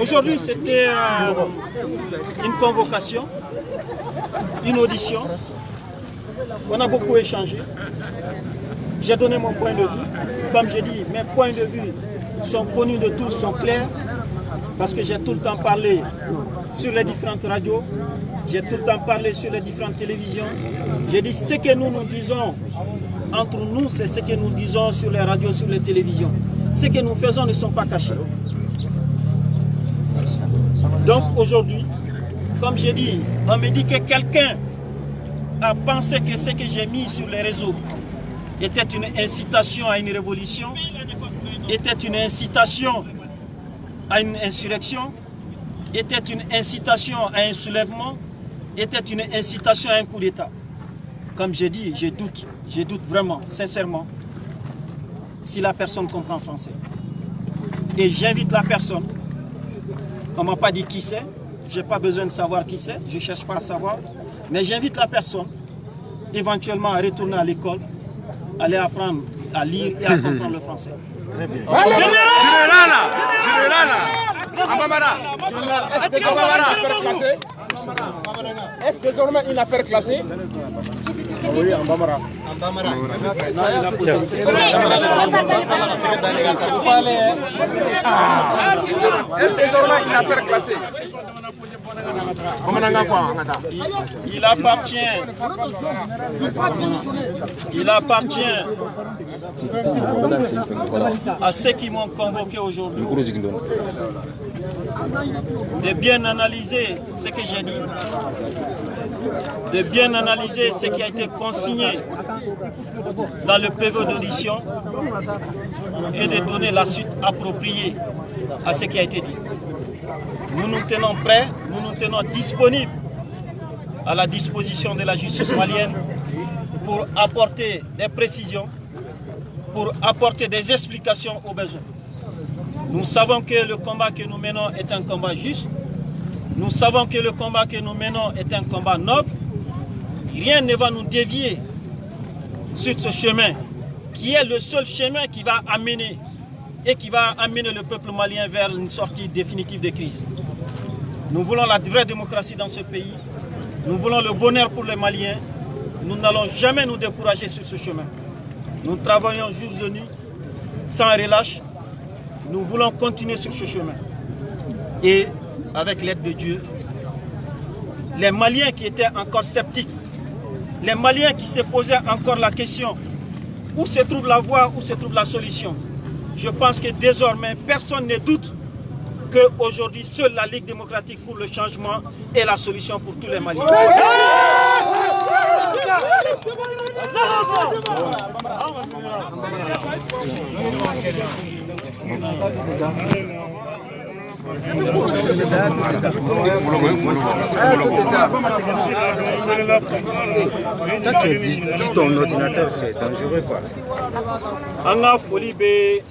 Aujourd'hui, c'était une convocation, une audition. On a beaucoup échangé. J'ai donné mon point de vue. Comme j'ai dit, mes points de vue sont connus de tous, sont clairs, parce que j'ai tout le temps parlé sur les différentes radios, j'ai tout le temps parlé sur les différentes télévisions. J'ai dit ce que nous nous disons entre nous, c'est ce que nous disons sur les radios, sur les télévisions. Ce que nous faisons ne sont pas cachés. Donc aujourd'hui, comme j'ai dit, on me dit que quelqu'un a pensé que ce que j'ai mis sur les réseaux était une incitation à une révolution, était une incitation à une insurrection, était une incitation à un soulèvement, était une incitation à un coup d'État. Comme j'ai dit, je doute vraiment, sincèrement, si la personne comprend français. Et j'invite la personne, on ne m'a pas dit qui c'est, je n'ai pas besoin de savoir qui c'est, je ne cherche pas à savoir, mais j'invite la personne éventuellement à retourner à l'école, aller apprendre à lire et à comprendre le français. Très bien. Général, général, Amamara. Est-ce désormais une affaire classée? Oui, en Bambara. Est-ce désormais une affaire classée? Il appartient à ceux qui m'ont convoqué aujourd'hui de bien analyser ce que j'ai dit, de bien analyser ce qui a été consigné dans le PV d'audition et de donner la suite appropriée à ce qui a été dit. Nous nous tenons prêts, nous nous tenons disponibles à la disposition de la justice malienne pour apporter des précisions, pour apporter des explications aux besoins. Nous savons que le combat que nous menons est un combat juste. Nous savons que le combat que nous menons est un combat noble. Rien ne va nous dévier sur ce chemin, qui est le seul chemin qui va amener et qui va amener le peuple malien vers une sortie définitive de crise. Nous voulons la vraie démocratie dans ce pays. Nous voulons le bonheur pour les Maliens. Nous n'allons jamais nous décourager sur ce chemin. Nous travaillons jour et nuit, sans relâche. Nous voulons continuer sur ce chemin. Et avec l'aide de Dieu, les Maliens qui étaient encore sceptiques, les Maliens qui se posaient encore la question, où se trouve la voie, où se trouve la solution? Je pense que désormais, personne ne doute qu'aujourd'hui, seule la Ligue démocratique pour le changement est la solution pour tous les Maliens. Quand tu dis ton ordinateur, c'est dangereux quoi. An ka foli bɛ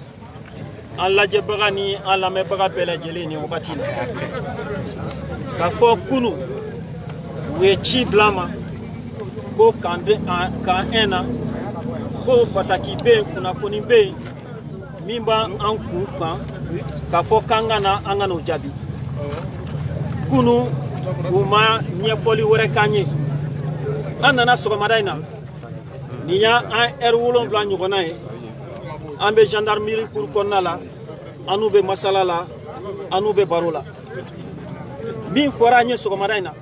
an lajɛbaga ni an lamɛnbaga bɛɛ lajɛlen ni wagati la. K'a fɔ kunu u ye ci bila an ma ko camp 1 na ko bataki bɛ yen, kunnafoni bɛ yen min b'an kun kan k'a fɔ k'an ka na an ka n'o jaabi. Kunu u ma ɲɛfɔli wɛrɛ k'an ye. An nana sɔgɔmada in na, nin y'an heure 7 ɲɔgɔnna ye. An bɛ gendarmerie cour kɔnɔna la, an n'u bɛ masala la, an n'u bɛ baro la. Min fɔra an ye sɔgɔmada in na,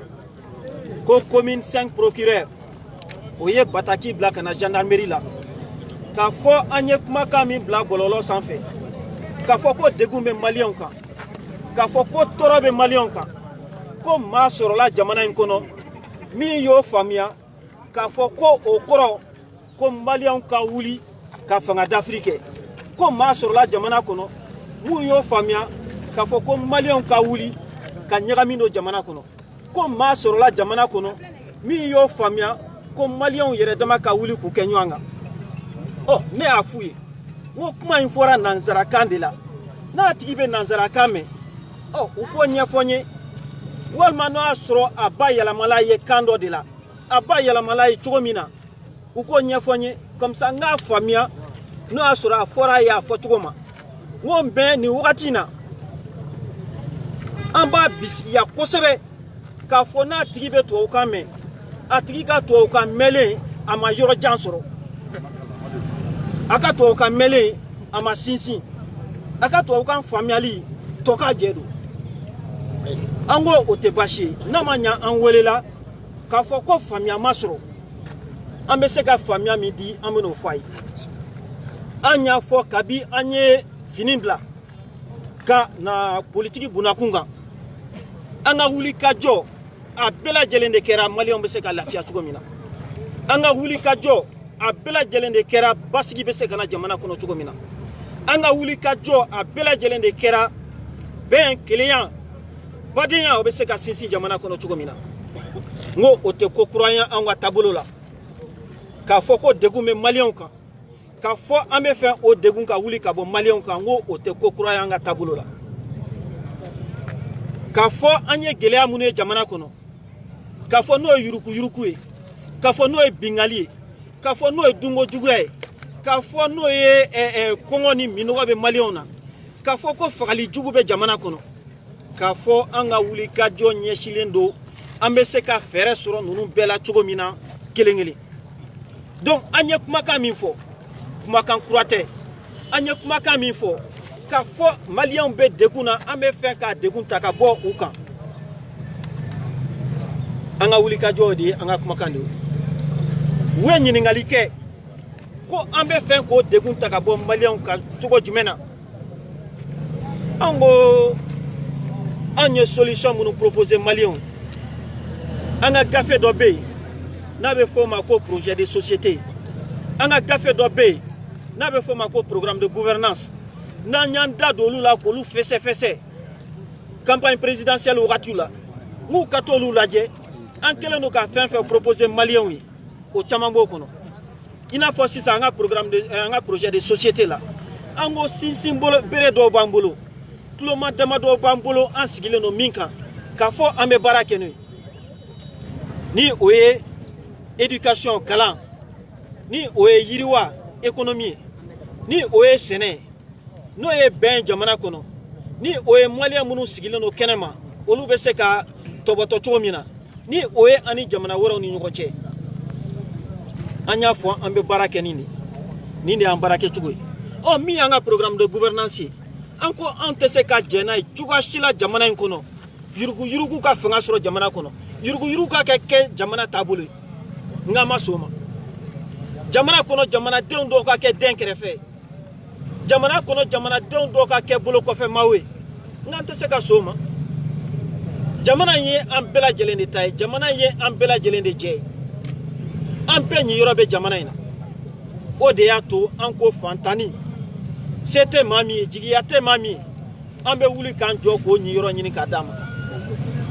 ko commune 5 procureur o ye bataki bila ka na gendarmerie la k'a fɔ an ye kumakan min bila bɔlɔlɔ sanfɛ, k'a fɔ ko degun bɛ maliyɛnw kan, k'a fɔ ko tɔɔrɔ bɛ maliyɛnw kan, ko maa sɔrɔla jamana in kɔnɔ min y'o faamuya k'a fɔ ko o kɔrɔ ko maliyɛnw ka wuli ka fanga dafiri kɛ, ko maa sɔrɔla jamana kɔnɔ mun y'o faamuya k'a fɔ ko maliyɛnw ka wuli ka ɲagami don jamana kɔnɔ, ko maa sɔrɔla jamana kɔnɔ min y'o faamuya ko maliyɛnw yɛrɛ dama ka wuli k'u kɛ ɲɔgɔn kan. Ɔ, ne y'a f'u ye n ko kuma in fɔra nanzarakan de la, n'a tigi bɛ nanzarakan mɛn, ɔ u k'o ɲɛfɔ n ye, walima n'o y'a sɔrɔ a ba yɛlɛmala ye kan dɔ de la, a ba yɛlɛmala ye cogo min na, u k'o ɲɛfɔ n ye comme ça n k'a faamuya n'o y'a sɔrɔ a fɔra a ye a fɔ cogo ma. N ko mais nin wagati in na, an b'a bisigiya kosɛbɛ k'a fɔ n'a tigi bɛ tubabukan mɛn, a tigi ka tubabukan mɛnlen a ma yɔrɔ jan sɔrɔ, a ka tubabukan mɛnlen a ma sinsin, a ka tubabukan faamuyali tɔ k'a jɛ don. An ko o tɛ baasi ye. N'a ma ɲa an welela k'a fɔ ko faamuya ma sɔrɔ, an bɛ se ka faamuya min di, an bɛ n'o fɔ a ye. An y'a fɔ kabi an ye fini bila ka na politiki bunakun kan, an ka wuli ka jɔ a bɛɛ lajɛlen de kɛra maliyɛnw bɛ se ka lafiya cogo min na. An ka wuli ka jɔ a bɛɛ lajɛlen de kɛra basigi bɛ se ka na jamana kɔnɔ cogo min na. An ka wuli ka jɔ a bɛɛ lajɛlen de kɛra bɛn, kelenya, badenya, o bɛ se ka sinsin jamana kɔnɔ cogo min na. N ko o tɛ ko kura ye an ka taabolo la, k'a fɔ ko degun bɛ maliyɛnw kan, k'a fɔ an bɛ fɛ o degun ka wuli ka bɔ maliyɛnw kan. N ko o tɛ ko kura ye an ka taabolo la, k'a fɔ an ye gɛlɛya minnu ye jamana kɔnɔ, k'a fɔ n'o ye yurukuyuruku ye, k'a fɔ n'o ye bingali ye, k'a fɔ n'o ye dunko juguya ye, k'a fɔ n'o ye kɔngɔ ni minɔgɔ bɛ maliyɛnw na, k'a fɔ ko fagali jugu bɛ jamana kɔnɔ, k'a fɔ an ka wulikajɔ ɲɛsinnen don an bɛ se ka fɛɛrɛ sɔrɔ ninnu bɛɛ la cogo min na kelen kelen. Donc an ye kumakan min fɔ, kumakan kura tɛ. An ye kumakan min fɔ k'a fɔ maliyɛnw bɛ degun na, an bɛ fɛ k'a degun ta ka bɔ u kan, an ka wulikajɔ de ye an ka kumakan de ye. U ye ɲininkali kɛ ko an bɛ fɛ k'o degun ta ka bɔ maliyɛnw kan cogo jumɛn na. An ko an ye solution minnu proposer maliyɛnw, an ka gafe dɔ bɛ yen n'a bɛ fɔ o ma ko projet de société, an ka gafe dɔ bɛ yen n'a bɛ fɔ o ma ko programme de gouvernance. N'an y'an da don olu la k'olu fɛsɛfɛsɛ campagne présidentielle wagatiw la, n'u ka t'olu lajɛ, an kɛlen don ka fɛn fɛn proposer maliyɛnw ye, o caman b'o kɔnɔ. I n'a fɔ sisan an ka programme de an ka projet de société la, an ko sinsin bolo bere dɔw b'an bolo, tuloma damadɔ b'an bolo, an sigilen don min kan k'a fɔ an bɛ baara kɛ n'o ye, ni o ye éducation, kalan, ni o ye yiriwa, économie, ni o ye sɛnɛ, n'o ye bɛn jamana kɔnɔ, ni o ye maliyɛn minnu sigilen don kɛnɛma olu bɛ se ka tɔbɔtɔ cogo min na, ni o ye ani jamana wɛrɛw ni ɲɔgɔn cɛ. An y'a fɔ an bɛ baara kɛ nin de, nin de y'an baara kɛcogo ye. Ɔ, min y'an ka programme de gouvernance ye, an ko an tɛ se ka jɛn n'a ye cogoya si la jamana in kɔnɔ, yuruguyurugu ka fanga sɔrɔ jamana kɔnɔ, yuruguyurugu ka kɛ jamana taabolo ye. N k'an ma sɔn o ma. Jamana kɔnɔ jamanadenw dɔw ka kɛ den kɛrɛfɛ, jamana kɔnɔ jamanadenw dɔw ka kɛ bolo kɔfɛ maaw ye, n k'an tɛ se ka sɔn o ma. Jamana in ye an bɛɛ lajɛlen de ta ye, jamana in ye an bɛɛ lajɛlen de jɛ ye, an bɛɛ ɲiyɔrɔ bɛ jamana in na. O de y'a to an ko fantani se tɛ maa min ye, jigiya tɛ maa min ye, an bɛ wuli k'an jɔ k'o ɲiyɔrɔ ɲini k'a d'a ma.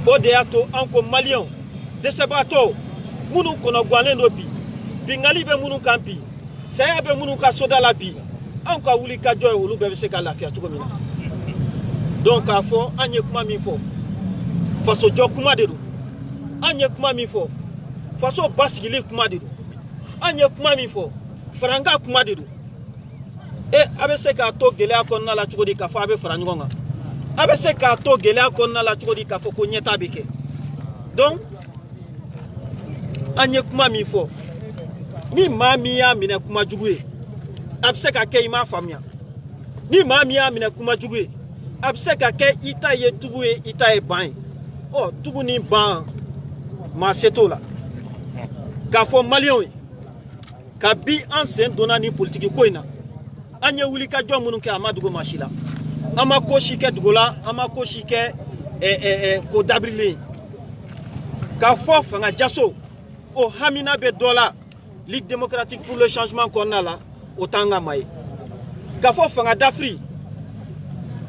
O de y'a to an ko maliyɛnw dɛsɛbaatɔw minnu kɔnɔguwannen don bi, bingali bɛ minnu kan bi, saya bɛ minnu ka soda la bi, anw ka wuli ka jɔ ye olu bɛɛ bɛ se ka lafiya cogo min na. Donc k'a fɔ an ye kuma min fɔ, fasojɔ kuma de don. An ye kuma min fɔ, faso basigili kuma de don. An ye kuma min fɔ, faranka kuma de don. E a bɛ se k'a to gɛlɛya kɔnɔna la cogo di k'a fɔ a bɛ fara ɲɔgɔn kan? A bɛ se k'a to gɛlɛya kɔnɔna la cogo di k'a fɔ ko ɲɛtaa bɛ kɛ? Donc an ye kuma min fɔ, ni maa min y'a minɛ kuma jugu ye, a bɛ se ka kɛ i m'a faamuya. Ni maa min y'a minɛ kuma jugu ye, a bɛ se ka kɛ i ta ye tugu ye, i ta ye ban ye. Ɔ, tugu ni ban, maa se t'o la. K'a fɔ maliyɛnw ye, kabi an sen donna nin politiki ko in na, an ye wulikajɔ minnu kɛ, a ma dogo maa si la. An ma ko si kɛ dogo la, an ma ko si kɛ ko dabirilen ye. K'a fɔ fanga jaso o hamina bɛ dɔ la Ligue démocratique pour le changement kɔnɔna la, o t'an ka maa ye. K'a fɔ fanga dafiri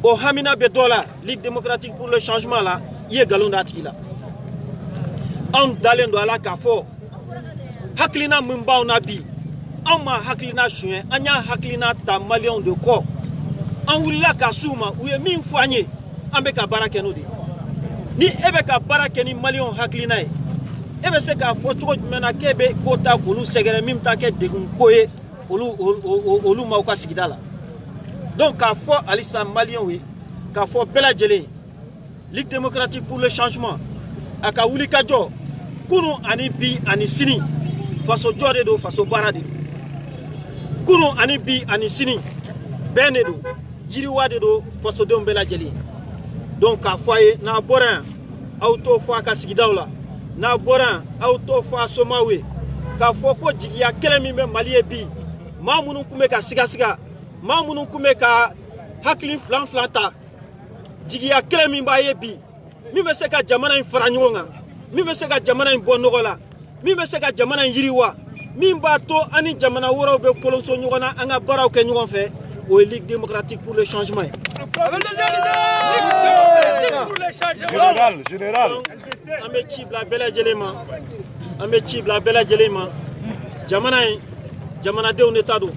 o hamina bɛ dɔ la Ligue démocratique pour le changement la, i ye nkalon d'a tigi la. Anw dalen don a la k'a fɔ hakilina min b'anw na bi, anw ma hakilina suɲɛ, an y'a hakilina ta maliyɛnw de kɔ. An wulila ka s'u ma, u ye min fɔ an ye, an bɛ ka baara kɛ n'o de ye. Ni e bɛ ka baara kɛ ni maliyɛnw hakilina ye, e bɛ se k'a fɔ cogo jumɛn na k'e bɛ ko ta k'olu sɛgɛrɛ min bɛ taa kɛ degun ko ye olu ma u ka sigida la? Donc k'a fɔ halisa maliyɛnw ye, k'a fɔ bɛɛ lajɛlen, Ligue démocratique pour le changement a ka wuli ka jɔ kunu ani bi ani sini, faso jɔ de don, faso baara de don. Kunu ani bi ani sini, bɛn de don, yiriwa de don fasodenw bɛɛ lajɛlen. Donc k'a fɔ a ye, n'a bɔra yan, aw t'o fɔ a ka sigidaw la, n'a bɔra yan, aw t'o fɔ a somaw ye, k'a fɔ ko jigiya kɛlɛ min bɛ Mali ye bi, maa minnu tun bɛ ka sigasiga, maa minnu tun bɛ ka hakili filan filan ta, jigiya kɛlɛ min b'a ye bi, min bɛ se ka jamana in fara ɲɔgɔn kan, min bɛ se ka jamana in bɔ nɔgɔ la, min bɛ se ka jamana in yiriwa, min b'a to an ni jamana wɛrɛw bɛ kolonso ɲɔgɔn na, an ka baaraw kɛ ɲɔgɔn fɛ, o ye Ligue démocratique pour le changement ye. Général, général. An bɛ ci bila bɛɛ lajɛlen ma, an bɛ ci bila bɛɛ lajɛlen ma. Jamana in, jamanadenw de ta don.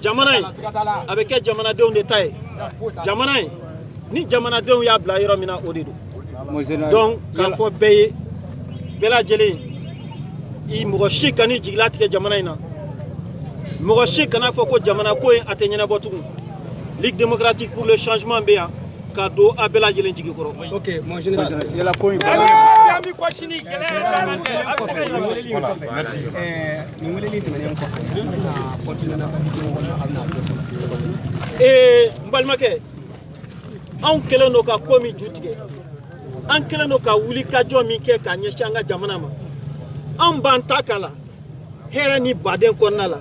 Jamana in, a bɛ kɛ jamanadenw de ta ye. Jamana in, ni jamanadenw y'a bila yɔrɔ min na, o de don. Donc k'a fɔ bɛɛ ye, bɛɛ lajɛlen, i mɔgɔ si kan'i jigilatigɛ jamana in na, mɔgɔ si kana fɔ ko jamana ko in a tɛ ɲɛnabɔ tugun. Ligue démocratique pour le changement bɛ yan ka don a bɛɛ lajɛlen jigi kɔrɔ. Ok, mon général, yala ko in Merci. Nin weleli tɛmɛnen kɔfɛ, an bɛna continuer n'a ka ɲɔgɔn na, a bɛna jɔ fɔlɔ. N balimakɛ, anw kɛlen don ka ko min ju tigɛ, an kɛlen don ka wuli ka jɔ min kɛ k'a ɲɛsin an ka jamana ma, anw b'an ta k'a la hɛrɛ ni baden kɔnɔna la,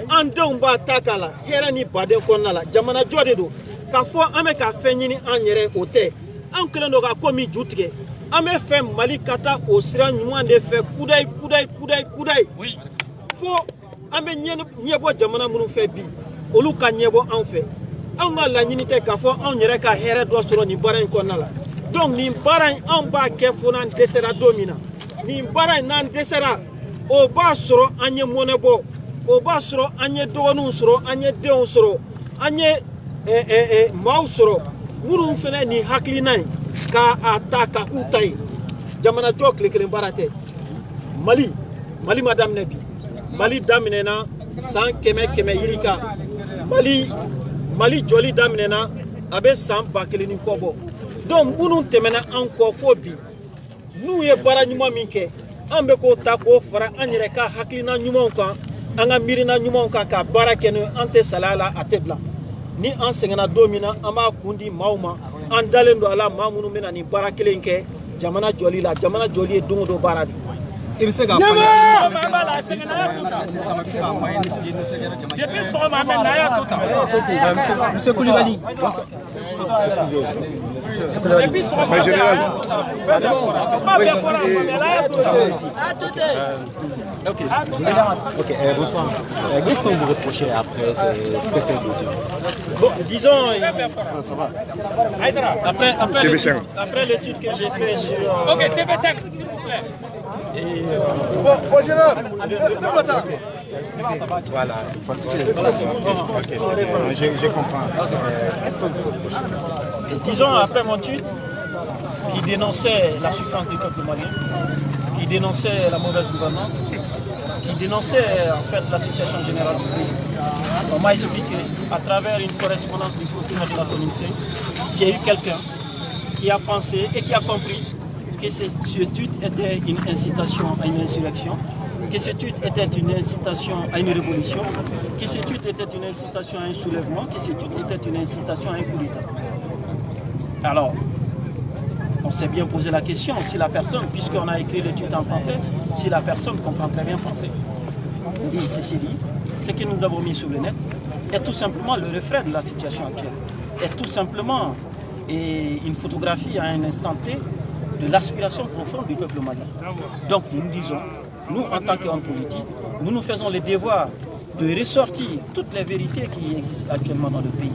an denw b'a ta k'a la hɛrɛ ni baden kɔnɔna la. Jamana jɔ de don. K'a fɔ an bɛ ka fɛn ɲini an yɛrɛ, o tɛ. An kɛlen don ka ko min ju tigɛ, an bɛ fɛ Mali ka taa o sira ɲuman de fɛ, kudayi kudayi kudayi kudayi, fo an bɛ ɲɛbɔ jamana minnu fɛ bi, olu ka ɲɛbɔ anw fɛ. Anw ka laɲini tɛ k'a fɔ anw yɛrɛ ka hɛrɛ dɔ sɔrɔ nin baara in kɔnɔna la. Donc nin baara in, anw b'a kɛ fo n'an dɛsɛra don min na. Nin baara in, n'an dɛsɛra, o b'a sɔrɔ an ye mɔnɛ bɔ, o b'a sɔrɔ an ye dɔgɔninw sɔrɔ, an ye denw sɔrɔ, an ye maaw sɔrɔ minnu fana nin hakilina in k'a ta k'a k'u ta ye. Jamana jɔ tile kelen baara tɛ. Mali ma daminɛ bi. Mali daminɛna san 100 100 yirika. Mali jɔli daminɛna a bɛ san 1000 ni kɔ bɔ. Donc minnu tɛmɛna an kɔ fo bi, n'u ye baara ɲuman min kɛ, an bɛ k'o ta k'o fara an yɛrɛ ka hakilina ɲumanw kan, an ka miirina ɲumanw kan, ka baara kɛ n'o ye. An tɛ salaya la, a tɛ bila. Ni an sɛgɛnna don min na, an b'a kun di maaw ma. An dalen don a la, maa minnu bɛna nin baara kelen kɛ jamana jɔli la. Jamana jɔli ye don o don baara de ye. I bɛ se k'a fɔ an ye nisɔndiyara jama. Depuis sɔgɔma an bɛ na, a y'a to tan. Monsieur Coulibaly. Depuis sɔgɔma an bɛ Général. Kuma bɛɛ fɔra, mais a y'a to tan. Ok. Ok, bonsoir. Qu'est-ce qu'on vous reprochez après ces 7 heures d'audience? Bon, disons, après, TV5. Après l'étude que j'ai fait sur Ok, TV5, s'il vous plaît. Et, Bon, général. Voilà. Ok, je comprends. Qu'est-ce qu'on vous reproche? Disons, après mon tweet, qui dénonçait la souffrance du peuple malien, qui dénonçait la mauvaise gouvernance, qui dénonçait en fait la situation générale du pays, on m'a expliqué à travers une correspondance du procureur de la commune 5 qu'il y a eu quelqu'un qui a pensé et qui a compris que ce tweet était une incitation à une insurrection, que ce tweet était une incitation à une révolution, que ce tweet était une incitation à un soulèvement, que ce tweet était une incitation à un coup d'État. Alors, on s'est bien posé la question si la personne, puisqu'on a écrit le tweet en français, si la personne comprend très bien français. Et ceci dit, ce que nous avons mis sur le net est tout simplement le reflet de la situation actuelle, est tout simplement et une photographie à un instant T de l'aspiration profonde du peuple malien. Donc nous disons, nous en tant qu'hommes politiques, nous nous faisons le devoir de ressortir toutes les vérités qui existent actuellement dans le pays.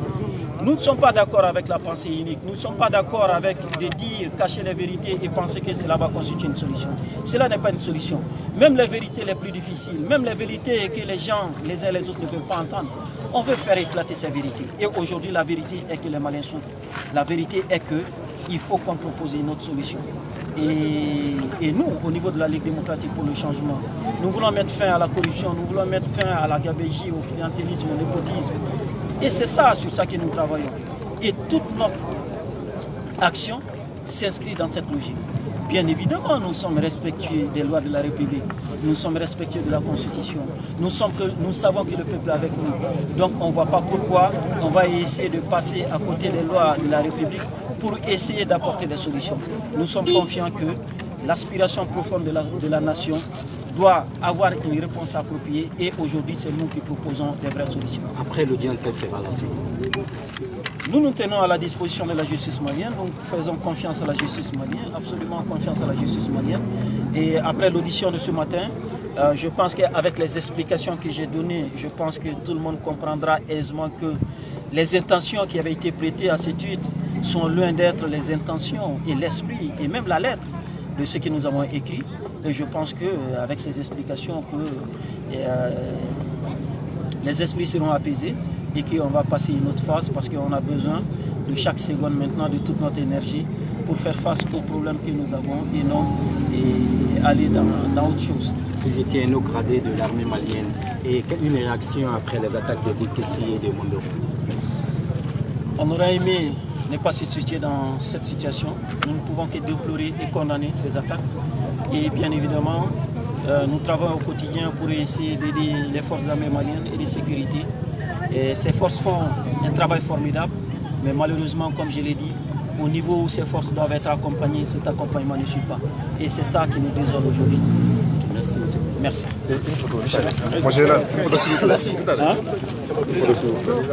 Nous ne sommes pas d'accord avec la pensée unique, nous ne sommes pas d'accord avec de dire, cacher les vérités et penser que cela va constituer une solution. Cela n'est pas une solution. Même les vérités les plus difficiles, même les vérités que les gens, les uns et les autres ne veulent pas entendre, on veut faire éclater ces vérités. Et aujourd'hui, la vérité est que les Maliens souffrent. La vérité est qu'il faut qu'on propose une autre solution. Et nous, au niveau de la Ligue démocratique pour le changement, nous voulons mettre fin à la corruption, nous voulons mettre fin à la gabégie, au clientélisme, au népotisme. Et c'est ça sur ça que nous travaillons. Et toute notre action s'inscrit dans cette logique. Bien évidemment, nous sommes respectueux des lois de la République, nous sommes respectueux de la Constitution, nous savons que le peuple est avec nous. Donc on ne voit pas pourquoi on va essayer de passer à côté des lois de la République pour essayer d'apporter des solutions. Nous sommes confiants que l'aspiration profonde de la nation doit avoir une réponse appropriée et aujourd'hui, c'est nous qui proposons des vraies solutions. Après l'audience, quelle sera la suite? Nous nous tenons à la disposition de la justice malienne, nous faisons confiance à la justice malienne, absolument confiance à la justice malienne. Et après l'audition de ce matin, je pense qu'avec les explications que j'ai données, je pense que tout le monde comprendra aisément que les intentions qui avaient été prêtées à ce titre sont loin d'être les intentions et l'esprit et même la lettre de ce que nous avons écrit. Et je pense qu'avec ces explications, que, les esprits seront apaisés et qu'on va passer une autre phase parce qu'on a besoin de chaque seconde maintenant de toute notre énergie pour faire face aux problèmes que nous avons et non et aller dans autre chose. Vous étiez un haut gradé de l'armée malienne et une réaction après les attaques de Boulkessi et de Mondoro? On aurait aimé ne pas se situer dans cette situation. Nous ne pouvons que déplorer et condamner ces attaques. Et bien évidemment, nous travaillons au quotidien pour essayer d'aider les forces armées maliennes et de sécurité. Et ces forces font un travail formidable, mais malheureusement, comme je l'ai dit, au niveau où ces forces doivent être accompagnées, cet accompagnement ne suit pas. Et c'est ça qui nous désole aujourd'hui. Merci, monsieur. Merci. Moi, j'ai là. Une photo, s'il vous plaît. Hein? Une photo, s'il vous plaît.